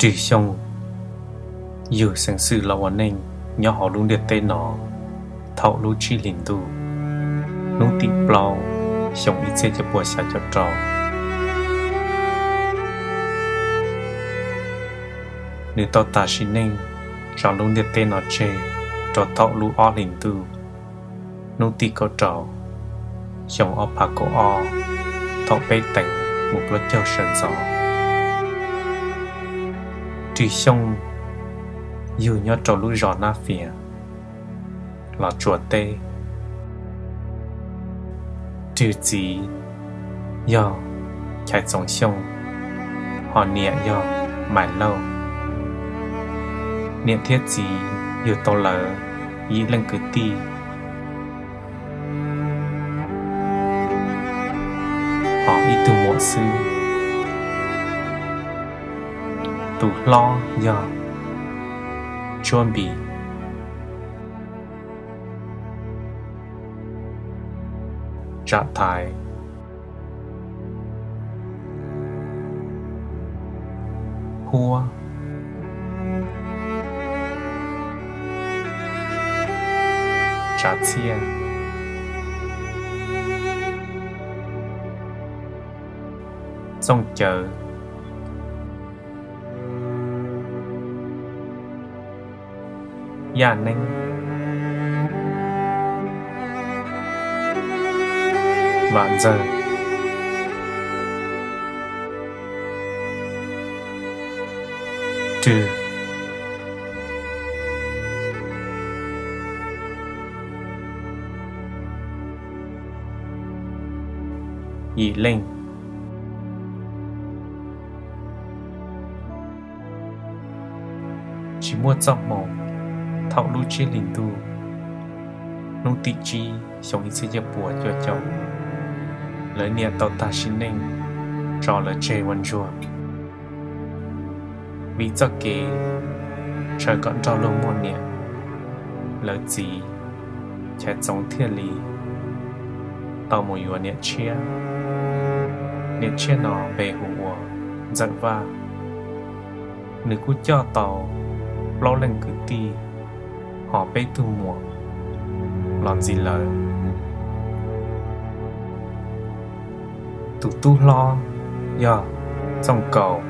Rwg Xyooj yug xeev xwm los ua neej nyob hauv lub ntiaj teb no thaum lub tsib hlis ntuj hnub tim plaub xyoo ib txhiab cuaj puas xya caum rau. Nws tau tag sim neej tso lub ntiaj teb no tseg rau thaum lub ob hlis ntuj hnub tim kaum rau xyoo ob phav kaum ob, thaum peb teev mus plaub caug sawv ntxov. Rwg Xyooj yug nyob rau lub zos Nab Fias, Los Tsuas teb. Rwg txiv yog Chaiv Txoov Xyooj, hos niam yog Maiv Lauj. Niam thiab txiv yug tau lawv yim leej kwv tij hos ib tug muam xwb. Tus hlob yog Tsuab Npis, Tsam Thaiv, Huab, Tsav Txhiaj, Txooj Cawv, Yaj Neeb, Vam Ntxawg, Rwg, yim leej. Tsis muaj txoj hmoo, thaum lub tsib hlis ntuj hnub tim tsib xyoo ib txhiab cuaj puas cuaj caum, lawv niam tau tag sim neej tso lawv tseg ua ntsuag. Vim txoj kev ntshaw kom nrog luag muaj niam, lawv txiv Chaiv Txoov thiaj li tau mus yuav niam tshiab. Niam tshiab no npe hu ua Ntxawm Vaj. Nws kuj coj tau plaub leej kwv tij hos peb tug muam los ntxiv lawv. Tus tub hlob yog Txooj Kaus,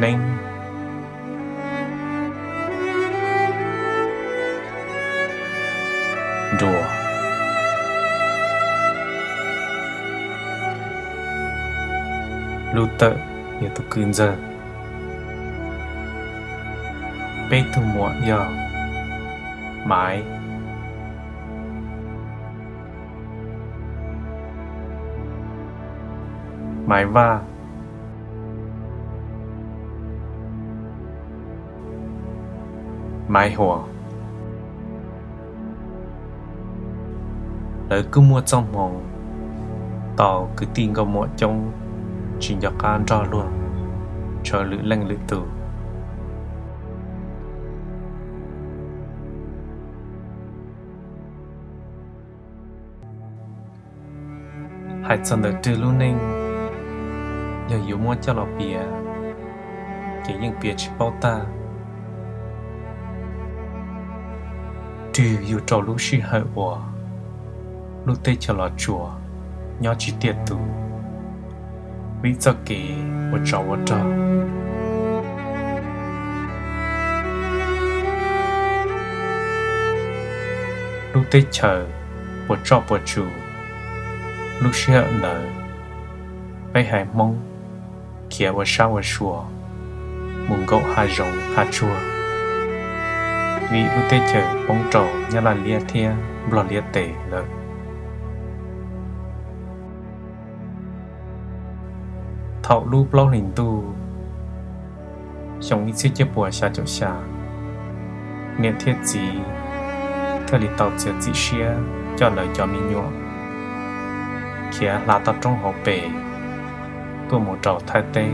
Neeb, Nruas, Lub Tawm yog tus kwv ntxawg. Peb tug muam yog Maiv, Maiv Vaj, Maiv Huas. Lawv kuj muaj txoj hmoo tau kwv tij nkauj muam coob, tsis nco qab nrog luag ntshaw lwm leej lwm tus. Hais txog ntawm Rwg lub neej, yog yuav muab coj los piav ces yeej piav tsis paub tag. Rwg yug rau lub sij hawm uas lub teb chaws Los Tsuas nyob tsis tiaj tus, vim txoj kev ua tsov ua rog, lub teb chaws puas tsuaj puas tsuas. Lub sij hawm ntawd peb haiv Hmoob khiav ua sab ua sua mus nkaum hav zoov hav tsuag, vim lub teb chaws poob rau Nyab Laj liab thiab Nplog liab tes lawm. Thaum lub plaub hlis ntuj xyoo ib txhiab cuaj puas xya caum xya, niam thiab txiv thiaj li tau txiav txim siab coj lawv cov me nyuam khiav hla toj roob hauv pes tuaj mus rau Thaib teb.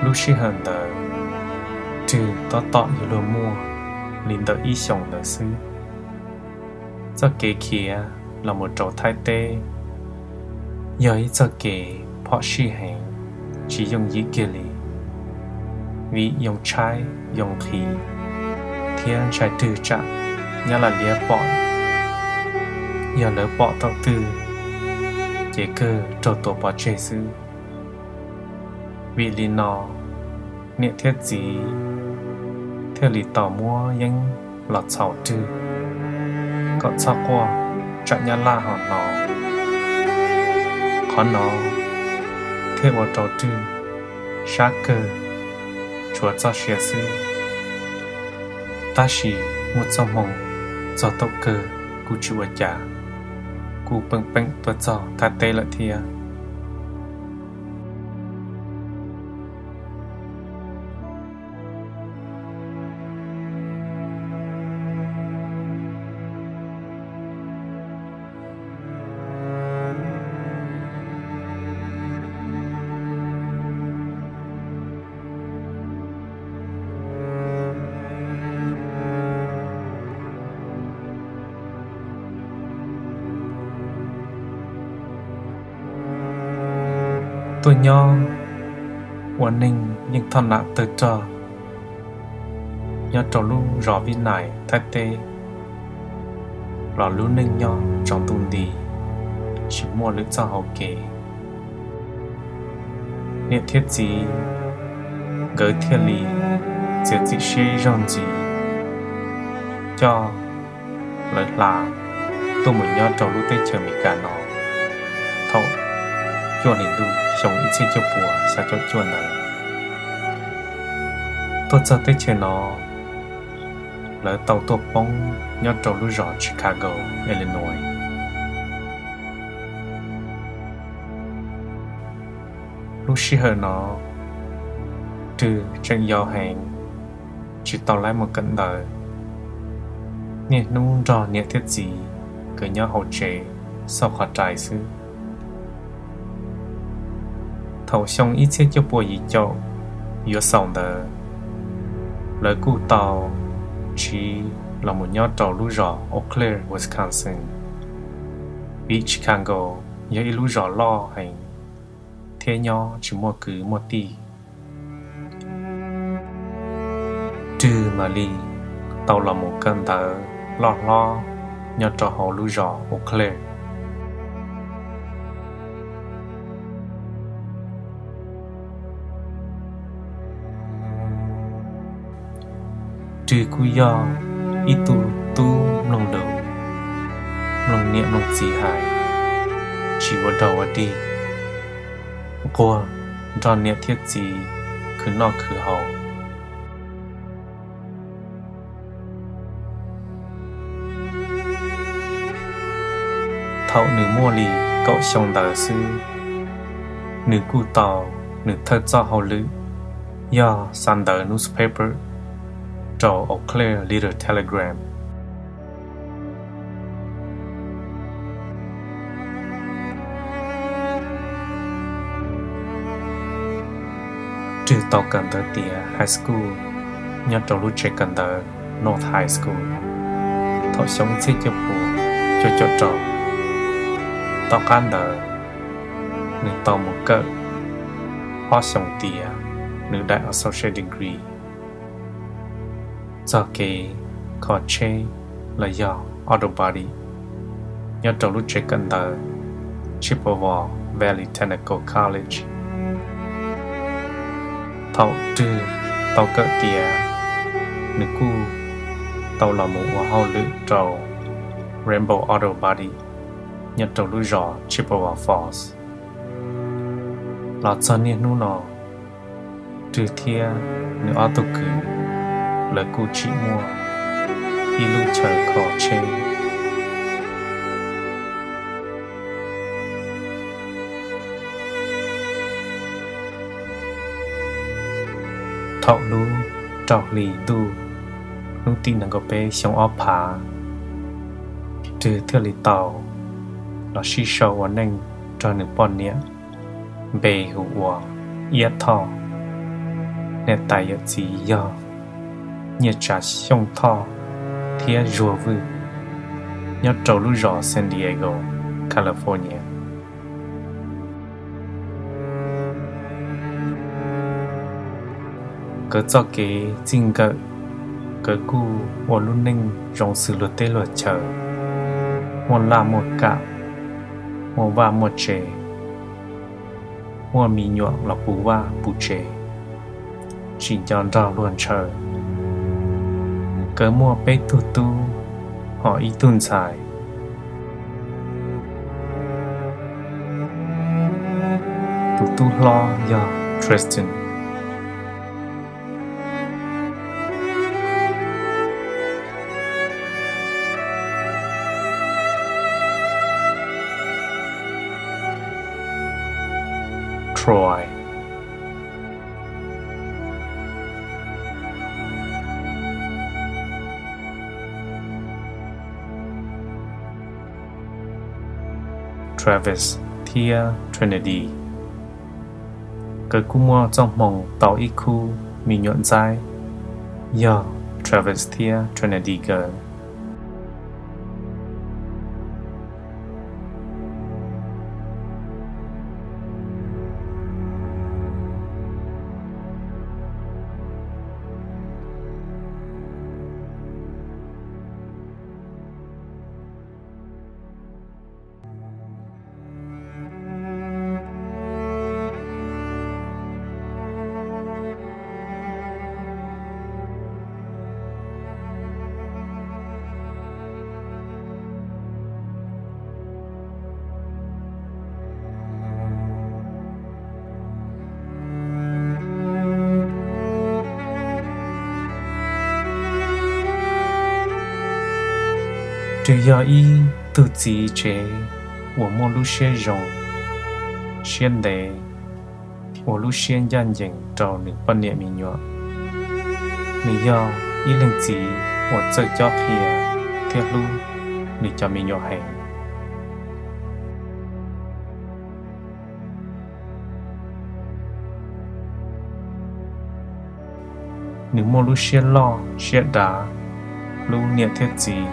Lub sij hawm ntawd Rwg tab tom yuav luag muaj li ntawm ib xyoos ntawd xwb. Txoj kev khiav los mus rau Thaib teb yog ib txoj kev phom sij heev, tsis yooj yim kiag li, vim yoo tshaib yoo nqhis, thiab ntshai twg tsam Nyab Laj liab pom, yog lawv pom thaum twg ces kawg raug tua pov tseg xwb. Vim li no, niam thiab txiv thiaj li tau muab yeeb los txhaum Rwg kom txhob quaj tsam Nyab Laj ho hnov. Qhov no thiaj ua rau Rwg sab kawg, tshuav txoj sia xwb. Tab sis muaj txoj hmoo txog thaum kawg kuj tsis ua cas, kuj peem peem tuaj txog Thaib teb lawm thiab. Tuaj nyob ua neej yeej thoj nam tawg rog nyob rau lub zos Vib Nais Thaib teb, los lub neej nyob tsaus ntuj nti, tsis muaj lwm txoj hauv kev. Niam thiab txiv nkawd thiaj li txiav txim siab ib zaug ntxiv coj lawv hla tuaj mus nyob rau lub teb chaws Amelikas no thaum cuaj hlis ntuj xyoo ib txhiab cuaj puas xya caum cuaj ntawd. Tuaj txog teb chaws no, lawv tau tuaj poob nyob rau lub zos Chicago, Illinois. Lub sij hawm no, Rwg tseem yau heev, tsis tau laib mus kawm ntawv, niaj hnub nrog niam thiab txiv nkawd nyob hauv tsev xauj qhov rais xwb. Thaum xyoo ib txhiab cuaj puas yim caum yuav xaus ntawd, lawv kuj tau tsiv los mus nyob rau lub zos Eau Claire, Wisconsin, vim Chicago yog ib lub zos loj heev thiab nyob tsis muaj kwv muaj tij. Rwg mam li tau los mus kawm ntawv loj hlob nyob rau hauv lub zos Eau Claire. Rwg kuj yog ib tug tub mloog lus, mloog niam mloog txiv hais, tsis ua dog ua dig, nquag nrog niam thiab txiv khwv noj khwv haus. Thaum nws muaj li kaum xyoo ntawd xwb, nws kuj tau nws thawj txoj hauj lwm yog xa ntawv newspaper rau Eau Claire Leader-Telegram. Rwg tau kawm ntawv tiav high school nyob rau lub tsev kawm ntawv North High School thaum xyoo ib txhiab cuaj puas cuaj caum rau. Tom qab ntawd, nws tau mus kawm ob xyoos tiav nws daim associate degree txog kev kho tsheb los yog auto body nyob rau lub tsev kawm ntawv Chippewa Valley Technical College. Thaum Rwg tau kawm tiav, nws kuj tau los mus ua hauj lwm rau Rainbow Auto Body nyob rau lub zos Chippewa Falls. Los txog niaj hnub no, Rwg thiab nws ob tug kwv lawv kuj tsim muaj ib lub chaw kho tsheb. Thaum lub rau hli ntuj hnub tim nees nkaum peb xyoo ob phav, Rwg thiaj li tau los sib sau ua neej nrog nws poj niam npe hu ua Iab Thoj, niam tais yawm txiv yog Nyiaj Tsav Xyooj Thoj thiab Zuag Vwj. nyob rau lub zos San Diego, California. Nkawd txoj kev txij nkawm, nkawd kuj ua lub neej zoo xws luag teb luag chaw, muaj laj muaj kam, muaj vaj muaj tsev, muaj me nyuam los puv vaj puv tsev, tsis nco nrog luag ntshaw. Nkawd muaj peb tug tub, hos ib tug ntxhais. Tus tub hlob yog Tristan. Troy. Travis thiab Trinity. Nkawd kuj muaj txoj hmoo tau ib khub me nyuam ntxaib, yog Travis thiab Trinity nkawd. Twb yog ib tug txiv tsev uas muaj lub siab zoo, siab ntev, ua lub siab ncaj ncees rau nws poj niam me nyuam. Nws yog ib leeg txiv uas txawj cob qhia thiab hlub nws cov me nyuam heev. Nws muaj lub siab loj siab dav, hlub niam thiab txiv,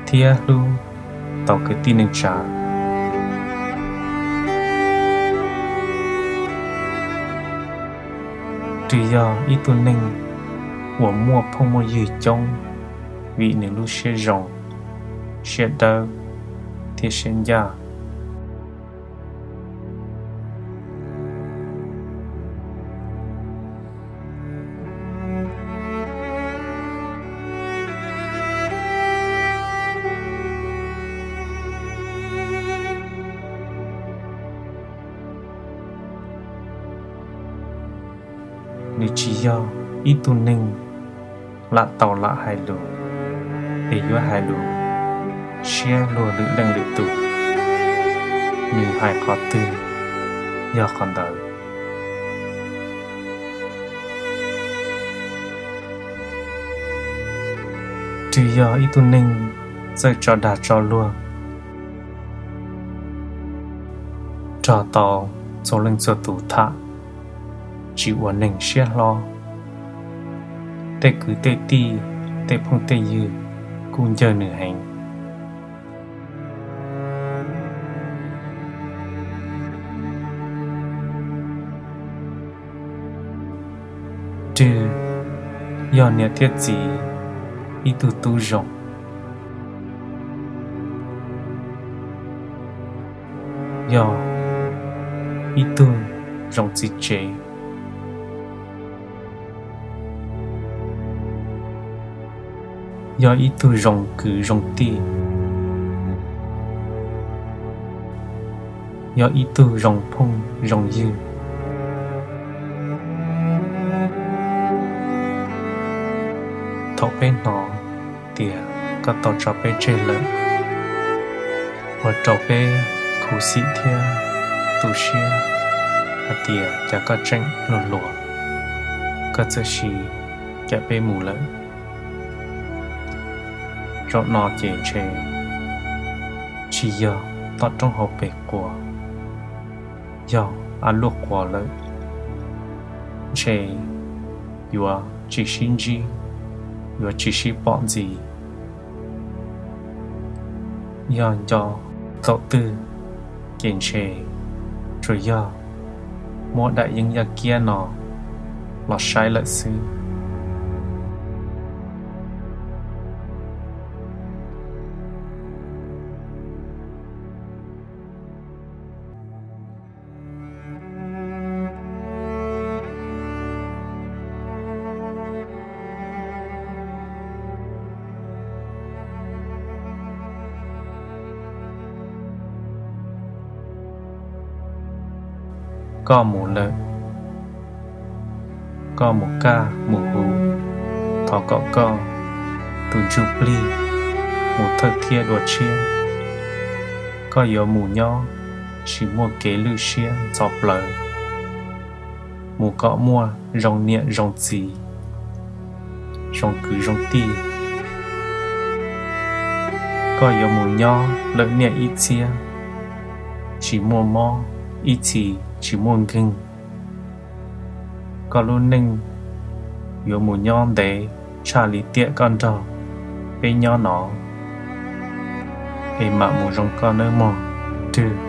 thiab hlub tau kwv tij neej tsa. Twb yog ib tug neeg uas muaj phooj muaj ywg coob, vim nws lub siab zoo, siab dawb, thiab siab ncaj. Nws tsis yog ib tug neeg lam tau lam hais lus, es yuav hais lus siab luag lwm leej lwm tus, nws hais qhov twg yog qhov ntawd. Twb yog ib tug neeg txawj tso dag tso luag, nrog tau txhua leej txhua tus tham, tsis ua neeg siab hlob. Tej kwv tej tij, tej phooj tej ywg kuj ncawg nws heev. Twb yog niam thiab txiv ib tug tub zoo, yog ib tug zoo txiv tsev, yog ib tug zoo kwv zoo tij, yog ib tug zoo phooj zoo ywg. Thaum peb hnov tias koj tau tso peb tseg lawm, ua rau peb khuv xim thiab tu siab hais tias cas koj tseem hluas hluas, koj txawm sim cawm peb mus lawm. Zaum no ces ntshe tsis yog toj roob hauv pes quas, yog av luaj quas lawm. Ntshe yuav tsis sib ntsib, yuav tsis sib pom ntxiv. Yog nco thaum twg ces ntshe tsuas yog muab daim yeeb yaj kiab no los saib lawm xwb. Koj mus lawm, koj mus kaj mus huv, thov kom koj tus ntsuj plig mus thawj thiab dua tshiab. Koj yuav mus nyob tsis muaj kev lwj siab ntxhov plawv, mus kom muaj zoo niam zoo txiv, zoo kwv zoo tij. Koj yuav mus nyob lawm niaj ib txhiab, tsis muaj mob, ib txhis tsis muaj nkeeg. Koj lub neej yuav mus nyob ntev tshaj li tiam koj nrog peb nyob no, es mam mus zoo koj nawb mog Rwg.